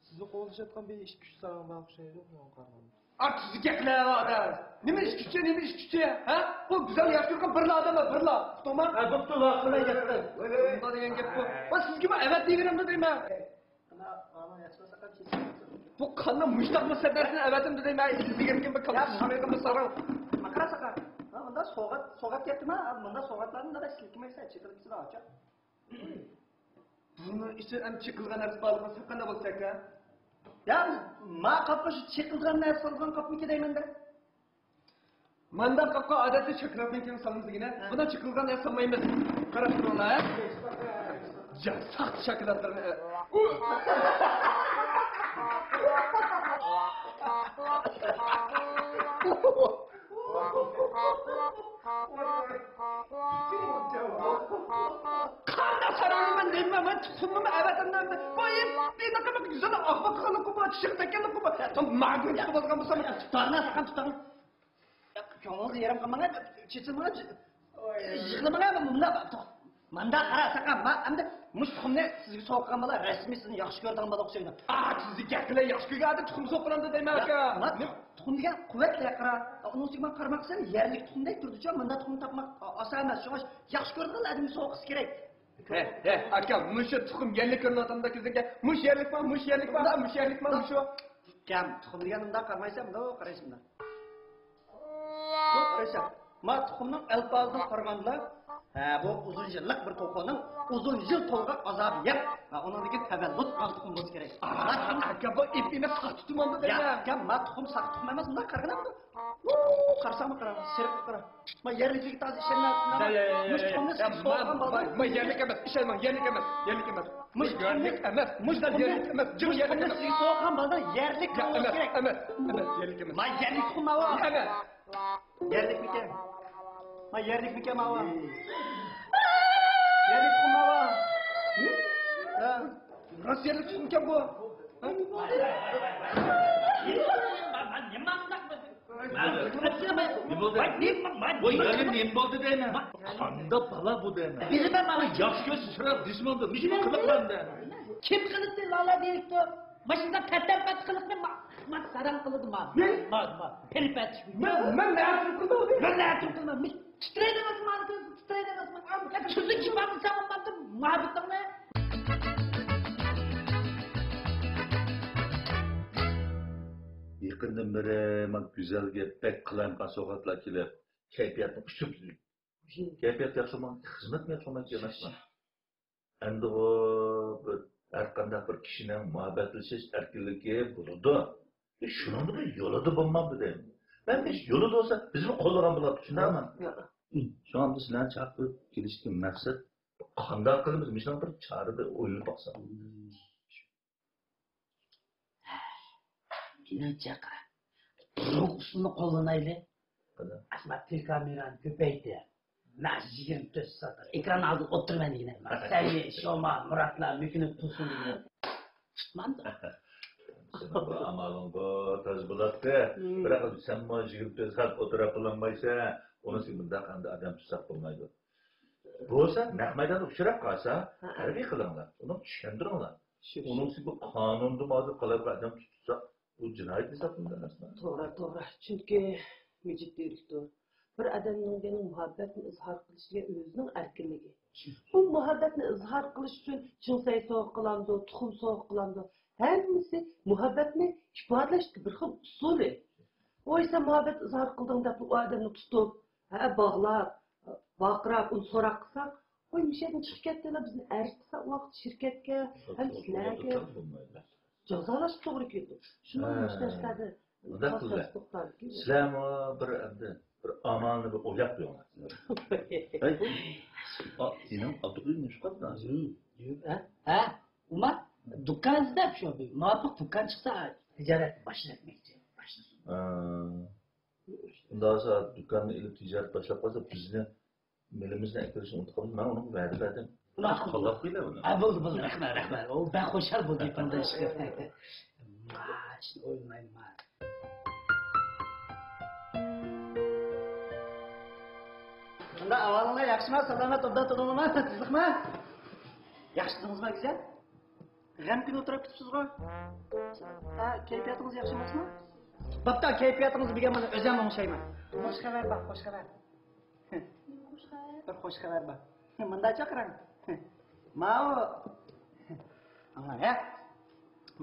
سىزنى قوغلىشىۋاتقان بىر ئىككى ئۈچ ساراڭ بار ئوخشايدۇ، شۇنىڭغا قارىغاندا. ئارتۇقچە گەپلەر ئاداش. نېمە ئىككى ئۈچ، نېمە ئىككى ئۈچ، ھە؟ بۇ گۈزەل ياخشى كۆرگەن بىرلا ئادەم بار، بىرلا. ئۇقتۇڭما؟ ھە، بوپتۇ، ۋاقىت بىلەن گەپ قىل. ۋاي، ۋاي، ۋاي. بۇنداق دېگەن گەپ بۇ. ۋاي، سىزگىمۇ ئەۋەت دېيىۋېرەمدۇ دەيمەن. بۇ قانداق مۇشتاق بىر سەپەرسىنى ئەۋەتىمدۇ دەيمەن، ئىزدىگەنكىن بىر كاللا چىشمايدىغان بىر ساراڭ. ماقارا ساقا. ھە، مۇنداق سوۋغات، سوۋغات كەپتىما؟ ھە، مۇنداق سوۋغاتلارنى مۇنداق ئىشلىتىلمەيسەن، چېتىلىپ كېتىدۇ. بۇنىڭ ئىچىدە ئەمدى چېقىلغان نەرسە بارلىقىنى سەن قانداق بىلىسەن ئاكا؟ يا، ما قاپقا شۇ چېقىلغان نەرسە سالغان قاپمىكى دەيمەن دە. مانداق قاپقا ئادەتتە شاكىلاتنىڭ كېيىن سالىمىز دېگىنە، ھە. بۇنداق چېقىلغان نەرسە سالمايمىز. قاراپ تۇرۇڭلار، ھە. جا، ساختا شاكىلاتلارنى، ھە. قانداق ساراڭنى مەن دەيمەن، مەن تۇخۇمنىمۇ ئەۋەتەمدىم. بۇ ھېلىقى بىر گۈزەل ئاقماق قىلغانلىقى بار، چىشىغا تەگكەنلىكى بار. ماڭا گۇنچىقى بولغان بولسا، مەن تۇتارنا ساقان تۇتاڭ. كۆڭلىڭىزنى يېرىم قىلماڭ، چېچىلماڭ، يىغلىماڭ، مۇنداق. مانداق قارا ساقان، ما، ئەمدى مۇشۇ تۇخۇمنى سىزگە سوۋغا قىلغان بالا رەسمىي سىزنى ياخشى كۆرىدىغان بالا ئوخشايدۇ. ئا، سىزنى گەپ بىلەن ياخشى كۆرگەن ئادەم تۇخۇم سوۋغا قىلامدۇ دەيمەن ئاكا. ما، تۇخۇم دېگەن قۇۋۋەتلىك قارا. ئۇنىڭ ئۈستىگە مانا قارىماققا سەل يەرلىك تۇخۇمدەك تۇرىدۇچۇ، مۇنداق تۇخۇم تاپماق ئاسان ئەمەس. شۇڭا ياخشى كۆرىدىغان ئادەمگە سوۋغا قىلسا كېرەك. ھە، ھە، ئاكا، مۇشۇ تۇخۇم يەرلىك كۆرۈنۈۋاتامدۇ كۆزۈڭگە؟ مۇشۇ يەرلىكما، مۇشۇ يەرلىكما، مۇشۇ يەرلىكما، مۇشۇ؟ ئۇكام، تۇخۇم دېگەن مۇنداق قارىمايسەن، مۇنداق قارايسەن، مۇنداق. بۇ قارايسەن، ما تۇخۇمنىڭ ئەلپازىدىن قارىغاندا، ھە، بۇ ئۇزۇن يىللىق بىر توخۇنىڭ ئۇزۇن يىل تولغاق ئازابى يەپ، ھە، ئۇنىڭدىكى تەۋەللۇت ئاغ تۇخۇم بولسا كېرەك. ئاكا، بۇ ئېپىنى ساختا تۇخۇم دەيمەن. يا، ئۇكام، ما تۇخۇم ساختا تۇخۇم ئەمەس، مۇنداق قارىغىنا. ئۇ، قارىساڭمۇ قارا، سېرىق قارا. ما يەرلىكىگە تازا ئىشەنمەيسىز. يا، يا، يا، يا، يا. مۇشۇ تۇخۇمنى سىزگە سوۋغا قىلغان بالىدا. ما، ما يەرلىك ئەمەس، ئىشەنمەڭ، يەرلىك ئەمەس، يەرلىك ئەمەس. مۇشۇ يەرلىك ئەمەس، مۇشۇ يەرلىك ئەمەس، جىق يەرلىك ئەمەس. سىزگە سوۋغا قىلغان بالىدا يەرلىك بولۇشى كېرەك. ئەمەس، ئەمەس، يەرلىك ئەمەس. ما يەرلىك تۇخۇم ئاۋۇ. ئەمەس. يەرلىكمىكەن؟ ما يەرلىكمىكەن ئاۋۇ؟ يەرلىك تۇخۇم ئاۋۇ. ھە. راست يەرلىك تۇخۇمكەن بۇ. ھە؟ نېمە بولدى؟ ۋاي، نېمە، ۋاي، بۇ يەرگە نېمە بولدى دەيمەن؟ قانداق بالا بۇ دەيمەن؟ بىلىمەن مانا. ياخشى كۆرسە سوراپ دېسىمەن، مۇشۇ قىلىقلارنى دەيمەن. كىم قىلىقنى لالا دىرېكتور؟ ماشىنىدا پەتەنپەت قىلىقنى ما، ما ساراڭ قىلىدۇ ما. ما، ما، پىرپەت. مەن، مەن نەتىم قىلدىم. مەن نەتىم قىلدىم. تىترەيدىغان ئاسمان، تىترەيدىغان ئاسمان. تۈزۈك ئىپادىلىسەڭ بولمامدۇ مۇھەببىتىڭنى؟ يېقىندىن بېرى مانا گۈزەلگە بەك قالايمىقان سوۋغاتلار كېلىپ، كەيپىياتنى ئۇچۇرۇپ، كەيپىيات ياخشىلىمىغان، خىزمەتمۇ ياخشىلىمايدىكەن ئەسلا. ئەمدى ئۇ بىر، ھەر قانداق بىر كىشىنىڭ مۇھەببەتلىشىش ئەركىنلىكى بولىدۇ. شۇنىڭدا بىر يولىدا بولمامدۇ دەيمەن. مەن بىز يولىدا بولسا، بىزنى قوللىغان بولاتتى، شۇنداقمۇ؟ شۇڭا بىز سىلەرنى چاقىرىپ كېلىشتىكى مەقسەت، قانداق قىلىمىز؟ مۇشۇنىڭ بىر چارە بىر ئويلىنىپ باقساق. مېنىڭچە، قارا، بۇرۇنقى ئۇسۇلنى قوللىنايلى. قانداق؟ ئەسما تېلېكامېرانى كۆپەيتىپ، مەن يىگىرمە تۆت سائەت ئېكران ئالدىدا ئولتۇرىمەن دېگىنە. سەمى، شوما، مۇراتلار مۆكۈنۈپ تۇرسۇن دېگىنە. تۇتمامدۇ. سېنىڭ بۇ ئامالىڭ بۇ تازا بولاتتى. بىراق سەنمۇ يىگىرمە تۆت سائەت ئولتۇرۇپ بولالمايسەن. ئۇنىسى مۇنداق ئەمدى ئادەم تۇتساق بولمايدۇ. بولسا نەق مەيداندا ئۇچراپ قالسا، ھەربىي قىلىڭلار. ئۇنى چۈشەندۈرۈڭلار. ئۇنىڭسى بۇ قانۇندا ماۋۇ قالايمىقان ئادەم تۇتساق، بۇ جىنايەت ھېسابلىنىدۇ ئەمەسمۇ؟ توغرا، توغرا. چۈنكى مىجىت دىرېكتور، بىر ئادەمنىڭ مۇھەببەتنى ئىزھار قىلىشىگە ئۆزىنىڭ ئەركىنلىكى. بۇ مۇھەببەتنى ئىزھار قىلىش ئۈچۈن چىڭسەي سوۋغا قىلامدۇ، تۇخۇم سوۋغا قىلامدۇ، ھەممىسى مۇھەببەتنى ئىپادىلەشتىكى بىر خىل ئۇسۇلى. ۋاي، سەن مۇھەببەت ئىزھار قىلدىڭ دەپ ئۇ ئادەمنى تۇتۇپ، ھە، باغلاپ، ۋارقىراپ، ئۇنى سوراق قىلساق، ۋاي، مۇشۇ يەردىن چىقىپ كەتتىلا، بىزنى ئەرز قىلسا، ئۇ ۋاقىت شىركەتكە ھەم سىلەرگە جازالاشقا توغرا كېلىدۇ. شۇنىڭ مۇشۇ نەرسىلەردە ئۇنداق قىلدى. سىلەرمۇ بىر ئەمدى بىر ئامالنى بىر ئويلاپ قويۇڭلار. ھەي، ئا، سېنىڭ ئاتۇقىڭ نېمىشقا؟ ھە؟ ھە؟ ئۇمار دۇكان ئىزدەپ شۇ، مۇۋاپىق دۇكان چىقسا، تىجارەتنى باشلىماقچى، باشلىسۇن. ھە. ئۇنداق بولسا دۇكاننى ئېلىپ تىجارەت باشلاپ قالسا، بىزنى، مېلىمىزنى ئەكىرىشنى ئۇنتۇپ قالمىسۇن. مەن ئۇنىڭغا ۋەدە بەردىم. قوللاپ قويىلى ئۇنى. ھە، بولدى، بولدى، رەھمەت، رەھمەت. ئۇ بەك خۇشال بولدى، يېقىندا ئىشقا. ما، ئىشنى ئويلىمايمەن. مۇنداق ئەھۋالىڭلار ياخشىما، سالامەت، ئوبدان تۇردۇڭلارمۇ، تىنچلىقمۇ؟ ياخشى تۇردىڭىزمۇ، گۈزەل؟ غەمكىن ئولتۇرۇپ كېتىپسىزغۇ؟ ھە، كەيپىياتىڭىز ياخشى ئەمەسمۇ؟ بوپتۇ، كەيپىياتىڭىز بىلگەن مانا ئۆزۈم ئوڭشايمەن. خۇش خەۋەر بار، خۇش خەۋەر. نېمە خۇش خەۋەر؟ بىر خۇش خەۋەر بار. مۇنداق چاقىرىڭ. ماۋۇ. ئاڭا، ھە؟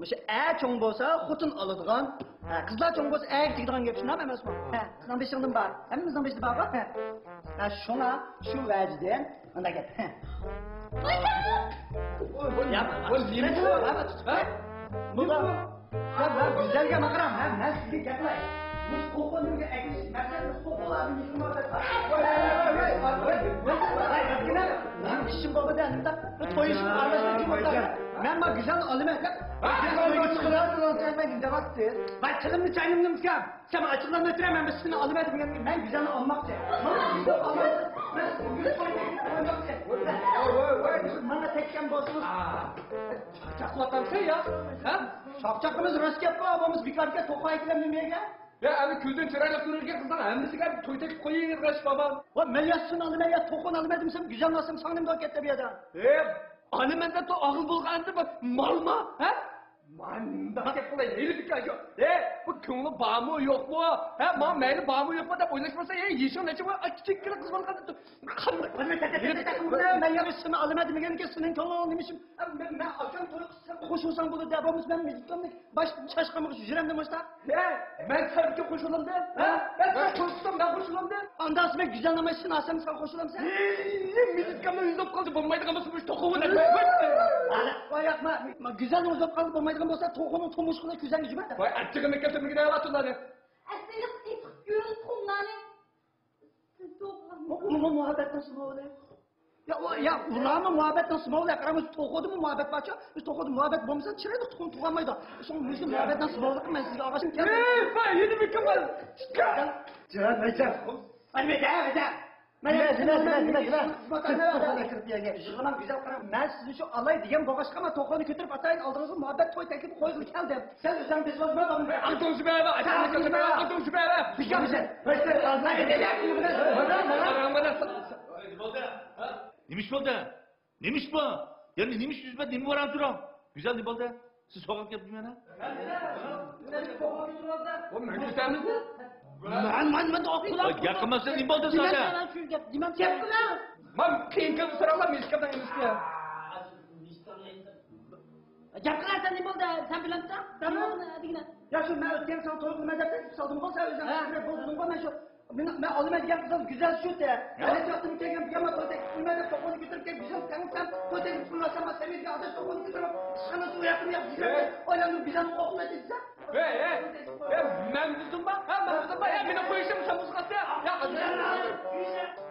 مۇشۇ ئەر چوڭ بولسا خوتۇن ئالىدىغان، ھە، قىزلار چوڭ بولسا ئەرگە تېگىدىغان گەپ شۇنداق ئەمەسمۇ؟ ھە، سېنىڭ بېشىڭدىن بار. ھەممىمىزنىڭ بېشىدا بار-غۇ. ھە. ھە، شۇڭا شۇ ۋەجىدىن مۇنداق گەپ. ھە. ۋاي، ۋاي، ۋاي، نېمە بۇ؟ ھە؟ بۇ يا، مەن گۈزەلگە ماقىرام، ھە، مەن سىزگە گەپ قىلاي. مۇشۇ توخۇنى ئەكېلىش مەقسەت مۇشۇ توخۇلاردىن مېھرىبان. ۋاي، ۋاي، ۋاي، ۋاي، ۋاي، ۋاي، ۋاي، ۋاي، ۋاي، ۋاي، ۋاي، ۋاي، ۋاي، ۋاي، ۋاي، مېنىڭ ئىشىم بولغۇدە، ئەمدى بىر توي ئىشىغا ئارىلاشمايدىغان بولساڭ، مەن ما گۈزەلنى ئالىمەن دەپ، ۋاي، تىلىمنى چاينىمنىمكەن. سەن ئاچچىقلانماي تۇرە، مەن بىر سېنى ئالىمەن دېگەنگە، مەن گۈزەلنى ئالماقچى. مانا گۈزەل ئالماقچى. مەن سىزگە توي تەكلىپ قىلماقچى. ۋاي، ۋاي، ۋاي، ۋاي. مانا تەگكەن بولسىڭىز. چاقچاقلىۋاتامسەن يا؟ ھە؟ چاقچاق ئەمەس، راست گەپقۇ، بولمىسا بىكاركەن، توخۇ ئەكىلەم نېمىگە؟ يا، ئەنە كۆزدىن چىرايلىق كۆرۈنگەن قىزلار ھەممىسىگە توي تەكلىپ قويۇۋېرىش بابا. ۋا، مەن يا سېنى ئالىمەن يا توخۇنى ئالىمەن دېمىسەم، گۈزەلنى ئالسام ساڭا نېمە دەپ كەتتى بۇ يەردە؟ ئى، ئالىمەن دەپ ئاغىل بولغاندا بۇ مالما، ھە؟ مانا مۇنداق گەپ قىلاي، ھېلى بىكار شۇ. ئى، بۇ كۆڭلى بارمۇ يوقمۇ؟ ھە، ماڭا مەيلى بارمۇ يوقمۇ دەپ ئويلاشماسا، ئى، يېشىڭ نەچچە بار، ئاي، كىچىككىنە قىز بالىغا قانداق قىلماي. مەن يا سېنى ئالىمەن دېمىگەنكى سېنىڭ كۆڭلۈڭ نېمە ئىشىم؟ مەن، مەن ئاچام توي قىلسام خوش بولساڭ بولىدۇ دەپ بولمىسا، مەن مىلىكامنى باش چاچقانمىغا يۈرەمدىن باشلاپ. ھە، مەن سەن ئۈچۈن قوشۇلامدىم. ھە؟ مەن سەن قوشۇلسام مەن قوشۇلامدىم. ئانداق مەن گۈزەلنى ئالماي سېنى ئالسام سەن قوشۇلامسەن؟ ھېي، مىلىكامنى ئۆزۈپ قالدى، بولمايدىغان بولسا مۇشۇ توخۇ بىلەن. ۋاي، ياقما. گۈزەلنى ئۆزۈپ قالدى، بولمايدىغان بولسا توخۇنىڭ تومۇشقىنى كۆزەڭگە جۈمە. ۋاي، ئاچچىقىنى كەلتۈرمىگىن ئەۋاتۇللارنى. ئەسلىگە سېتىق گۈل قۇملارنى. ئۇلۇغ مۇھەببەتنىڭ سىمۋولى. يا، ئۇ، يا، ئۇلارمۇ مۇھەببەتنىڭ سىمۋولى. قاراڭ، بىز توخۇدا مۇھەببەت بارچۇ؟ بىز توخۇدا مۇھەببەت بولمىسا، چىرايلىق تۇخۇم تۇغالمايدۇ. شۇڭا مۇشۇ مۇھەببەتنىڭ سىمۋوللۇقى مەن سىزگە ئالغاچقىم كەلدى. ھېي، ۋاي، يېنى بىكىم بار؟ جان، جان، جان. مانا، مانا، مانا، مانا. يىغلاڭ، گۈزەل، قاراڭ، مەن سىزنى شۇ ئالاي دېگەن بولغاچقا، مەن توخۇنى كۆتۈرۈپ ئاتايىن، ئالدىڭىزغا مۇھەببەت توي تەكلىپى قويغىلى كەلدىم. سەن ئۆزۈڭ بېسىۋالما، بابا. ئاڭدىڭ شۇ بەۋە، ئاچاڭ شۇ بەۋە، ئاڭدىڭ شۇ بەۋە. بىكار سەن. نېمە ئىش بولدى؟ نېمە ئىش بولدى؟ يەنە نېمە ئىش يۈز بەردى؟ نېمە بار تۇرۇڭ؟ گۈزەل، نېمە بولدى؟ سىز سوغۇق گەپ دېمەڭ. مەن، مەن، مەن، مەن، گەپ قىلماسا نېمە بولدى ساڭا؟ مەن قىيىن گەپنى سوراڭلار، مىسكىننىڭ ئىنىسى. گەپ قىلارسەن، نېمە بولدى؟ سەن بىلەمسەن؟ سەن بىلەمسەن دېگىنە. يا شۇ مەن ئۆتكەن ساڭا توي قىلىمەن دەپ تەكلىپ سالدىمغۇ، سەن ئۆزۈڭ ھە. بولدىڭغۇ، مەن شۇ، مېنىڭ، مەن ئالىمەن دېگەن قىزىڭ گۈزەل شۇ تە. ھە. مەن ئۆتۈپ كەلگەن بىر يامان توي تەكلىپ قىلىمەن دەپ توخۇنى كۆتۈرۈپ كەپ، گۈزەل سەن، سەن توي تەكلىپ قىلماسام، مەن سەن ئۆيگە ئاداش توخۇنى كۆتۈرۈپ، ئىشخانا سۇ ياقتۇرۇپ ياق، ھە. ئايلاندۇرۇپ گۈزەلنى ئوقۇپ ئەتىسەن. ھەي، ھەي، ھەي، مەن بۇزدۇمما؟ ھە، مەن بۇزدۇمما؟ ھە، مېنى قويۇشۇم سەن بۇزغانسەن. يا،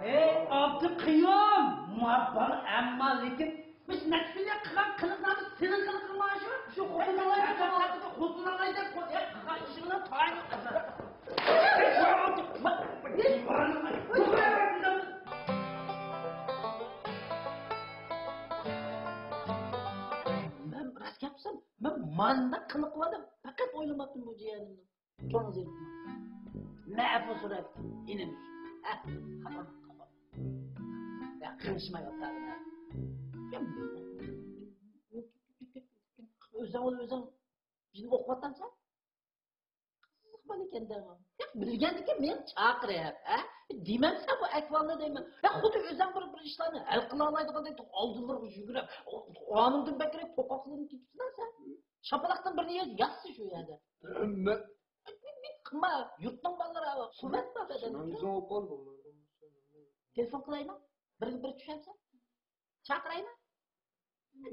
ھەي، ئابدۇقېيۇم، ما بار ئەمما لېكىن مۇشۇ نەچچە كۈندە قىلغان قىلىقلارنى سېنىڭ قىلىقىڭ مانا شۇ. شۇ خوتۇنۇڭلار، خوتۇنۇڭلار، خوتۇنۇڭلار دەپ قىلغان ئىشىڭنى تايىنلىق قىلسا. مەن راست گەپ قىلسام، مەن مانداق قىلىق قىلىۋاتىمەن، پەقەت ئويلىماپتىمەن بۇ جىيەنىمنى. چوڭ زېرىكمەڭ. مەن ئەپۇ سوراپ، ئىنىم. ھە، خاپا، خاپا. يا، قىلىشمايۋاتىدۇ. يا، ئۆزۈڭ، ئۆزۈڭ بىزنى ئوقۇۋاتامسەن؟ قىزىق بالىكەن دەڭ. يا، بىلگەندىكىن مېنى چاقىرىپ، ھە؟ دېمەمسەن بۇ ئەھۋالنى دەيمەن. يا، خۇددى ئۆزۈڭ بىر، بىر ئىشلارنى ھەل قىلالايدىغاندەك ئالدىلىرىغا يۈگۈرۈپ، ئانىڭدىن بەكرەك پوقاقلىنىپ كېتىپسەن سەن. شاپىلاقتىن بىرنى يەس، ياتسا شۇ يەردە. مەن قىلما، يۇرتنىڭ بالىلىرى قۇۋۋەت بار بەدەندە. تېلېفون قىلايمۇ؟ بىرگە بىر چۈشەمسەن؟ چاقىرايمۇ؟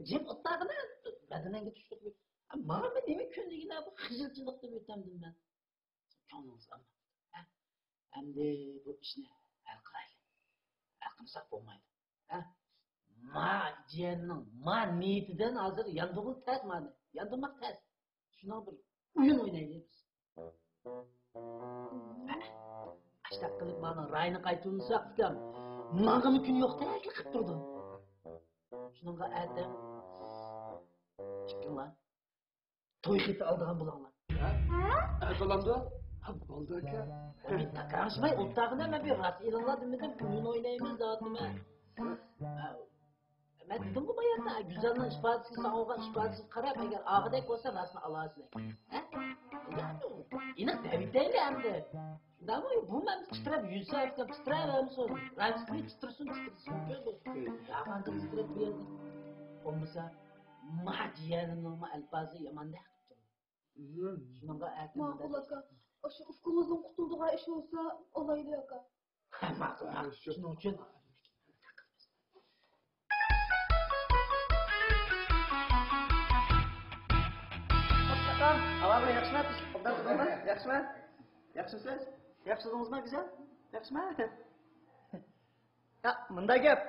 جىم ئولتۇرغىنا، بەدىنىڭگە چۈشتى. ماڭا نېمە كۈندىگىنە بۇ خىجىلچىلىقتىن ئۆتەمدىم مەن. كۆڭلىڭىز ئالماپتۇ. ھە؟ ئەمدى بۇ ئىشنى ھەل قىلايلى. ھەل قىلمىساق بولمايدۇ. ھە؟ ما جىيەننىڭ ما نىيىتىدىن ھازىر ياندۇرغىلى تەس مانى. ياندۇرماق تەس. شۇنىڭ بىر ئويۇن ئوينايلى بىز. ھە؟ ئاشتاق قىلىپ مانا راينى قايتۇرمىساق ئۇكام، ماڭغىلى كۈن يوقتەك قىلىپ تۇردۇم. شۇنىڭغا ئەتە ئىككىڭلار توي خېتى ئالىدىغان بولۇڭلار. ھە؟ ئەتە ئالامدۇ؟ ھە، بولدى ئاكا. مەن تاكىراشماي ئولتۇرغىنە، مەن بىر راست ئېلىڭلار دېمىدىم، ئويۇن ئوينايمىز دادىمەن. ھە، مەن دېدىمغۇ باياتتا، گۈزەلنىڭ ئىپادىسىگە، ساڭا بولغان ئىپادىسىگە قاراپ، ئەگەر ئالغۇدەك بولسا، راستىنى ئالىسىلەر. ھە؟ ئېنىق دەۋېتەيلى ئەمدى. شۇنداقمۇ؟ بۇ مەن تىترەپ يۈرسە، تىترەۋەرمىسۇن. رەنجىتمەي تىترىسۇن، تىترىسۇن. يامان تىترەپ بۇ يەردە. بولمىسا، ما جىيەنىمنىڭمۇ ئەلپازى ياماندەك قىپتۇ. شۇنىڭغا ئەتە ماقۇل ئاكا، ئاشۇ ئۇكىڭىزنىڭ قۇتۇلىدىغان ئىشى بولسا، ئالايلى ئاكا. ماقۇل، ماقۇل. شۇنىڭ ئۈچۈن. ئاكام، ئاۋازىڭ ياخشىمۇ؟ ئوبدان تۇردۇڭمۇ؟ ياخشىمۇ؟ ياخشىمۇسىز؟ ياخشى تۇردىڭىزمۇ، گۈزەل؟ ياخشىمۇ؟ يا، مۇنداق گەپ.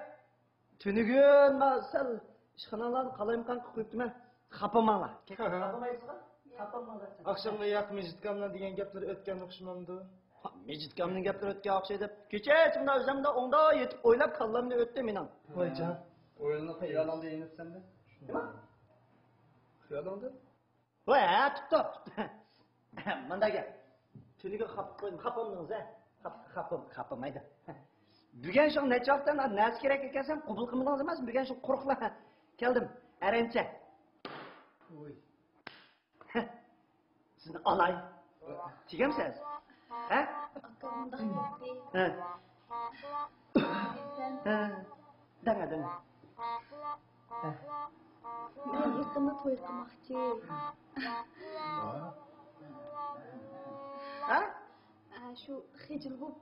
تۈنۈگۈن ما سەل ئىشخانىلارنى قالايمىقان قىلىپ قويۇپتىمەن. خاپىماڭلار. خاپىمايسىزغۇ؟ خاپىماڭلار. ئاخشامغا ياق مىجىتكامنىڭ دېگەن گەپلىرى ئۆتكەن ئوخشىمامدۇ؟ مىجىتكامنىڭ گەپلىرى ئۆتكەن ئوخشايدۇ. كېچە ئىچىمدە ئۆزۈمدە ئوڭدا يېتىپ ئويلاپ كاللامنى ئۆتتى مېنىڭ. ۋايجان، ئويلىنىپ خىيالىڭدا يېنىپسەندە؟ نېمە؟ خىيالىڭدا؟ ۋاي، ھە، تۇپتۇ، تۇپتۇ. مۇنداق گەپ. تۈنۈگۈن خاپا قويدۇم، خاپامدىڭىز، ھە؟ خاپ-، خاپام-، خاپىمايدۇ. بۈگۈن شۇ نەچچە ۋاقىتتىن نەرسە كېرەك ئىكەنسەن، قوبۇل قىلمىدىڭىز ئەمەس، بۈگۈن شۇ قۇرۇقلا كەلدىم، ئەرەنچە. ۋوي. سىزنى ئالاي. تېگەمسىز؟ ھە؟ ئاكا مۇنداق دېدى. ھە. ھە. دەڭە، دەڭە. ھە. مەن يېقىندا توي قىلماقچى. ھە؟ ھە، شۇ خىجىل بولۇپ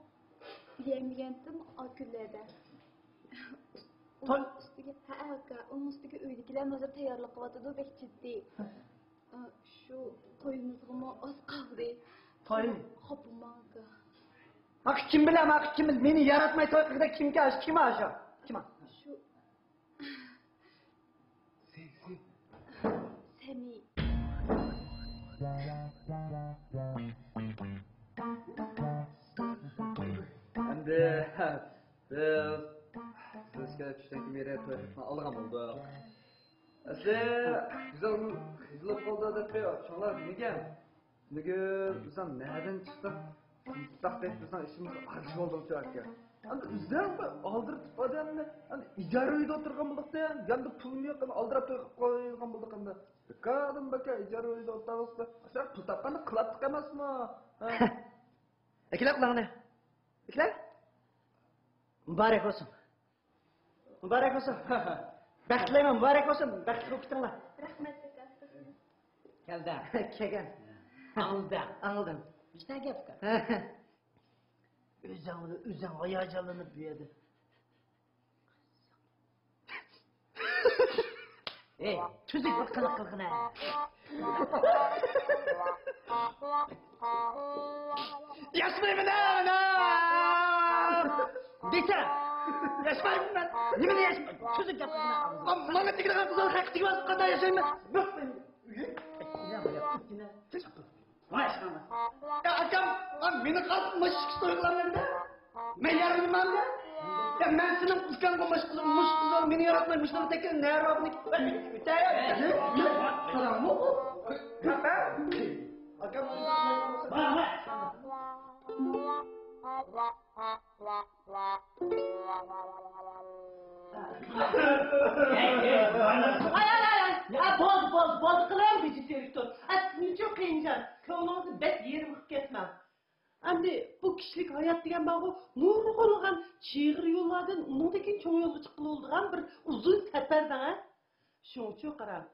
يەيمىگەنتىم ئا كۈنلەردە. توي؟ ئۇنىڭ ئۈستىگە، ھە، ئاكا، ئۇنىڭ ئۈستىگە ئۆيدىكىلەر ھازىر تەييارلىق قىلىۋاتىدۇ، بەك جىددىي. ئا، شۇ تويىمىزغىمۇ ئاز قالدى. تويمۇ؟ خاپىماڭ ئاكا. ماقا كىم بىلە، ماقا كىم بىلە؟ مېنى ياراتماي توي قىلغۇدەك كىمكەن ئاشۇ؟ كىم ئاشۇ؟ كىم ئاشۇ؟ شۇ. سەن، سەن. سەمى. ئەمدى بىز سىز ئىككىلەر چۈشتىن كېيىن بىرگە توي خېتىنى ئالغان بولدۇق. ئەسلى گۈزەل خىجىل بولۇپ قالدى دەپ قويۇڭلار، نېمىگە؟ بۈگۈن بىزنىڭ نەدىن چىقساق، تاقتەك بىزنىڭ ئىشىمىز ئاجىز بولدى شۇ ئاكا. ئەمدى ئۆزۈڭ بىر ئالدىرىتىپ ئادەمنى، ئەمدى ئىجارە ئۆيدە ئولتۇرغان بولدۇق دە، ياندا پۇلۇم يوق، ئەمدى ئالدىراپ توي قىلىپ قويغان بولدۇق ئەمدى. بىكاردىن بىكار ئىجارە ئۆيدە ئولتۇرغان، ئاشۇ پۇل تاپقاندا قىلاتتۇق ئەمەسمۇ؟ ھە. ئەكېلە قۇلاڭنى. ئەكېلە. مۇبارەك بولسۇن. مۇبارەك بولسۇن. بەخت تىلەيمەن، مۇبارەك بولسۇن. بەختلىك بولۇپ كېتىڭلار. رەھمەت، ئاكا. كەلدى. كەلگەن. ئاڭلىدى. ئاڭلىدىم. بىر گەپ. ئۆزۈڭ، ئۆزۈڭ ھاياجانلىنىپ بۇ يەردە. ئەي، تۈزۈك بىر قىلىق قىلغىنە. ياشمايمەن، ئانا! دېسە، ياشمايمەن. نېمىنى ياشمايمەن؟ تۈزۈك گەپ قىلغىنە. ماڭا تېگىدىغان قىزلار ھەققى تېگىۋاتقاندا ياشايمەن. يوق، مەن ئۆيۈم. يا، ئاكام، مېنى قالدىم، ماشىنىغا توي قىلامەن. مەن يارىمىمەن. يا، مەن سېنىڭ ئۇكاڭغا مۇشۇ قىزنى، مۇشۇ قىزنى مېنى ياراتماي، مۇشۇنىڭ تەككە نەرۋاپنى ئۆتەي. قاراڭمۇ؟ ئاكام، ۋاي، ۋاي، ۋاي، ۋاي. يا، بولدى، بولدى، بولدى، قىلىۋەر، رېژىسسور ئۇكا. ئە، سىز نېمىشۇ قىينىشىڭ؟ كۆڭلىڭىزنى بەك يېرىم قىلىپ كەتمەڭ. ئەمدى بۇ كىشىلىك ھايات دېگەن بارغۇ، نۇرغۇنلىغان چىغىر يوللاردىن، ئۇنىڭدىن كېيىن چوڭ يولغا چىققىلى بولىدىغان بىر ئۇزۇن سەپەر دەڭە. شۇڭىچۇ قاراڭ،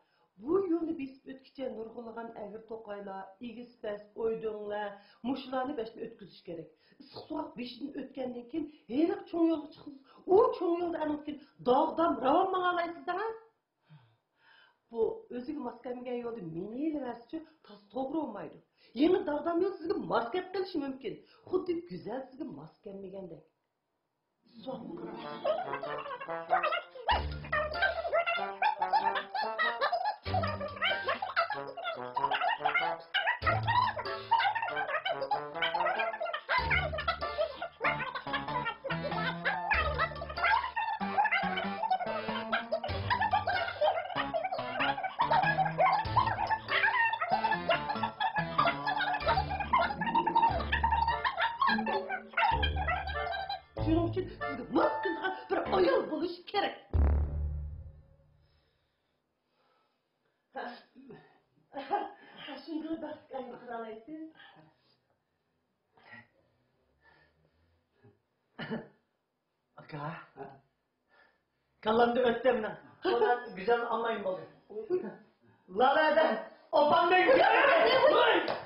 بۇ يولنى بېسىپ ئۆتكۈچە نۇرغۇنلىغان ئەگرى-توقايلار، ئېگىز-پەس، ئۆيدۈڭلەر، مۇشۇلارنى بېشىدىن ئۆتكۈزۈش كېرەك. ئىسسىق سوغۇق بېشىدىن ئۆتكەندىن كېيىن، ھېلىقى چوڭ يولغا چىقىسىز، ئۇ چوڭ يولدا ئەنىڭدىن كېيىن داغدام راۋان ماڭالايسىز دەڭە. بۇ ئۆزىگە ماس كەلمىگەن يولدا مېڭىۋېرسىچۇ، تاس توغرا بولمايدۇ. يېڭى داغدام يول سىزگە ماس كەپ قېلىشى مۇمكىن. خۇددى گۈزەل سىزگە ماس كەلمىگەندەك. ئۈچۈن سىزگە مۇمكىن بىر ئايال بولۇشى كېرەك. شۇندىلا بەختلىك ئايال قىلالايسىز. ئاكا. كاللامدا ئۆتتى مېنىڭ. گۈزەلنى ئاڭلايمەن بولدى. لالەدە ئاپامدىن كەلدى.